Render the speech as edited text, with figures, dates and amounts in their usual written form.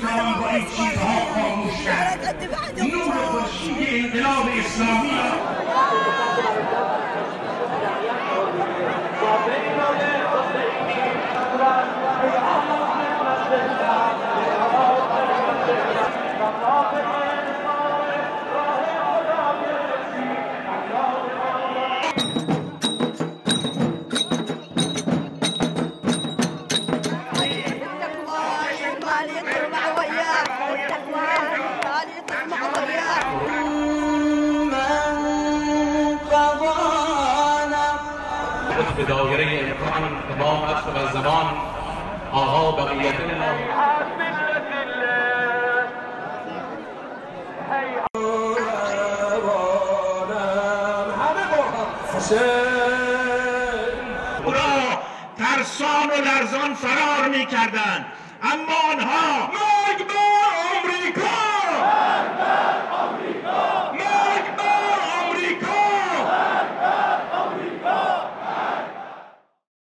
نمیتوان با این چیزها خاموش کرد. نور خورشید انقلاب اسلامی به دایره امکان امام عصر و زمان آقا بقیت الله را ترسان و لرزان فرار می کردند، اما